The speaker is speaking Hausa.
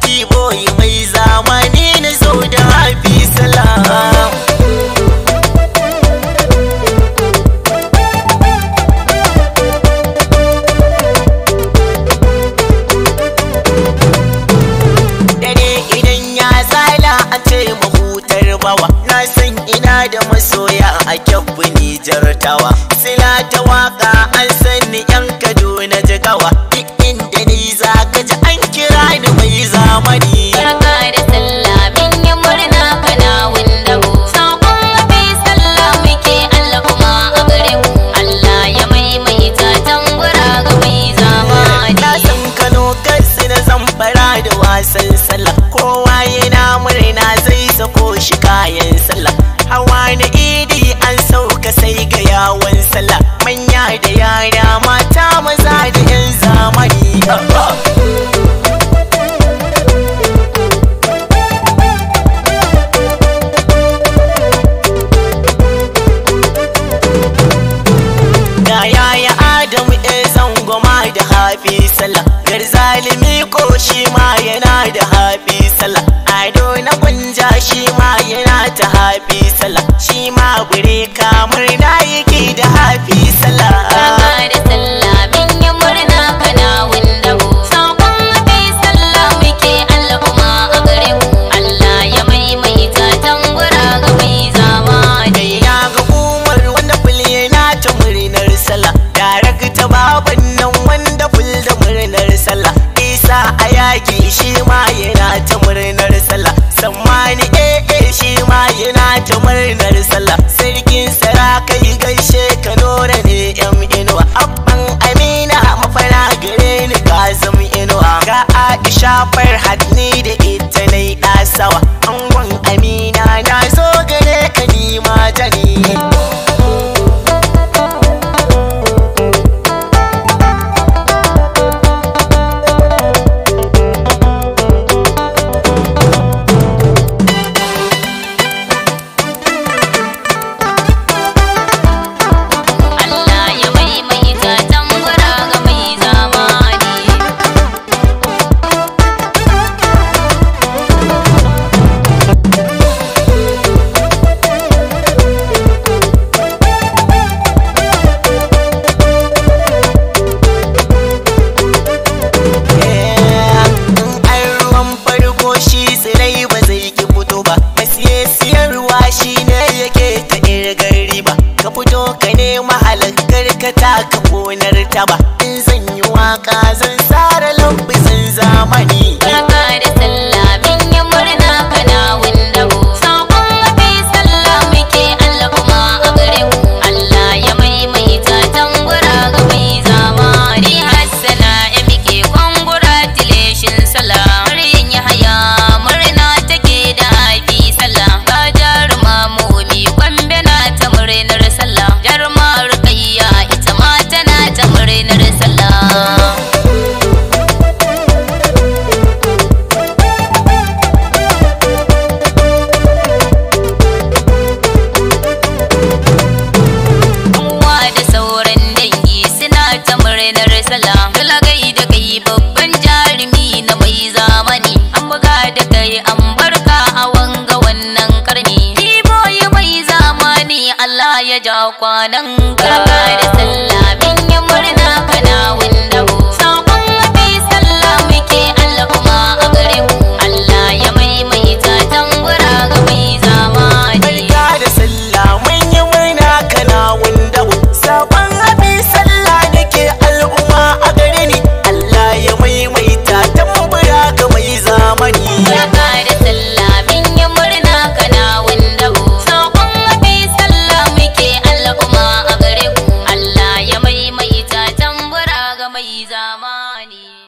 T-boy mai zamani na zo da happy sallah. Dare idan ya tsala a ce mahutar bawa, na san ina da masoya a kyabbu Nijar tawa. Sila ta waka an sani yan Kaduna Jigawa, duk inda ni za ka ji an kira ni mai zamani. Barka da sallah min yi murna kana wundabo. Sakon happy sallah muke al'umma a gare ku. Allah ya maimaita tambura ga mai zamani. Na san Kano, Katsina, Zamfara da wasan sallah, kowa yana murna zai sako shi kayan sallah. Hawa na idi an sauka sai ga yawon sallah, manya da yara mata maza da yan zamani. Ga yaya Adamu e zango ma da happy sallah, Garzalimi ko shi ma yana da happy sallah, Ado na Gwanja shi ma yana ta happy sallah, shi ma bure kamar na yake da happy sallah. Barka da sallah min yi murna kana wundabo. Sakon happy sallah muke al'umma a gare ku. Allah ya maimaita tambura ga mai zamani. Ya ga Umar wanda ful yana ta murnar sallah, darakta baban nan wanda ful da murnar sallah, Isa a yaki shi ma yana ta murnar sallah, Sammani eh shi ma yana ta murnar sallah, sarkin sarakai gaishe ka Nura ne yan inuwa, abban Amina mafara gare ni Kazim inuwa, ga Aisha Farhat ni da ita nai ɗasawa, angon Amina na zo gare ka ni ma jani. Allah ya maimaita tambura ga mai zamani. In an ruwan farko shi tsirai ba zai ki fito ba, masiye siyarwa shi ne yake ta irgar riba, ka fito ka nema halakar ka taka gonar taba, in zan yi waka zan tsara lambizin zamani. Barka da sallah min yi murna kana wundabo. Sakon happy sallah muke al'umma a gare ku. Allah ya maimaita tambura ga mai zamani. Hassana ya muke congratulation sallah. Maryam Yahaya murna take da happy sallah. Ga jaruma Momi Gombe na ta murnar sallah. Jaruma Rukayya ita ma tana ta murnar sallah. Uwa da sauran dangi suna ta murnar sallah. Dalagai da kai babban jarumi na mai zamani. An buga da kai an barka a wanga wannan karni. T-boy mai zamani Allah ya ja kwanan ka. Barka da sallah.